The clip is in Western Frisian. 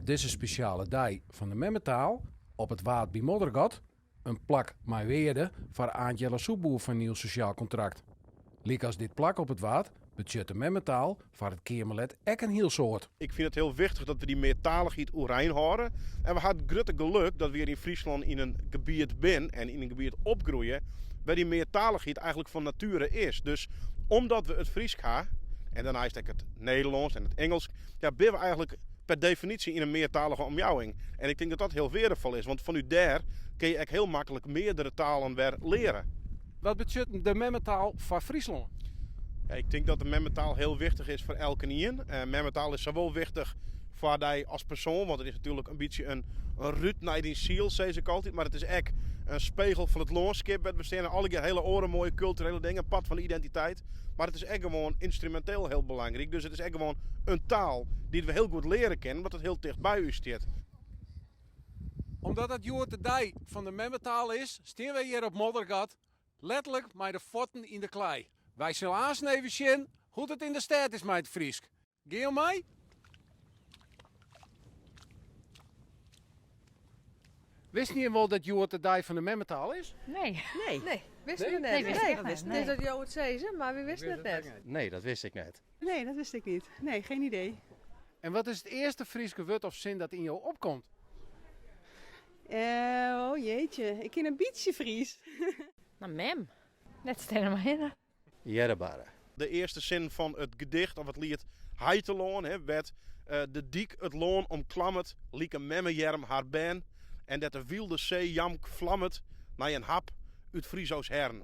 Op dizze spesjale dei fan de memmetaal, op it Waad by Moddergat, in plak mei wearde foar Aant Jelle Soepboer fan Nieuw Sociaal Contract. Lykas dit plak op it Waad betsjut de memmetaal foar it Keamerlid ek in hiel soad. Ik fyn it hiel wichtich dat we dy meartalichheid oerein hâlde. En we ha it grutte geluk dat we hjir yn Fryslân yn in gebiet bin en yn in gebiet opgroeie wêr dy meartalichheid eigentlik fan natuere is. Dus omdat we it Frysk ha, en dêrneist ek it Nederlânsk en it Ingelsk, ja, binne we eigentlik per definysje yn in meartalige omjouwing. En ik tink dat dat hiel weardefol is, want fanút dêr kinne je ek hiel maklik meardere talen wer leare. Wat betsjut de memmetaal foar Fryslân? Ja, ik tink dat de memmetaal hiel wichtich is foar elkenien. Memmetaal is sawol wichtich foar dy as persoan, want it is natuerlik in bytsje in rút nei dyn siel, sis ik altyd. Mar it is ek in spegel fan it lânskip wêr't we stean en allegear hiele oare moaie kulturele dingen, part fan de identiteit. Mar it is ek gewoan ynstruminteel hiel belangryk. Dus it is ek gewoan in taal dy't we hiel goed leare kinne, omdat it hiel ticht by ús stiet. Omdat it hjoed de dei fan de memmetaal is, stean wy hjir op Moddergat, letterlik mei de fuotten yn de klei. Wy sille aansten even sjen hoe't it yn de stêd is mei it Frysk. Gean jo mei? Wisten jim wol dat hjoed de dei fan de memmetaal is? Nee. Nee. Nee, wisten we net. Nee, wist ik Nee. net. Het is dat jo it sizze, mar wy wisten it net. Nee, dat wist ik net. Nee, dat wist ik niet. Nee, geen idee. En wat is it earste Fryske wurd of sin dat yn jo opkomt? Oh jeetje, ik kin in bytsje Frysk. No, mem. Net stean mar hinne. Earrebarre. De earste sin fan it gedicht of it liet Heitelân, hè, wêr't de dyk it lân omklammet, lyk in memmejerm har bern, en dêr't de wylde see jamk flammet nei in hap út Friso's hern.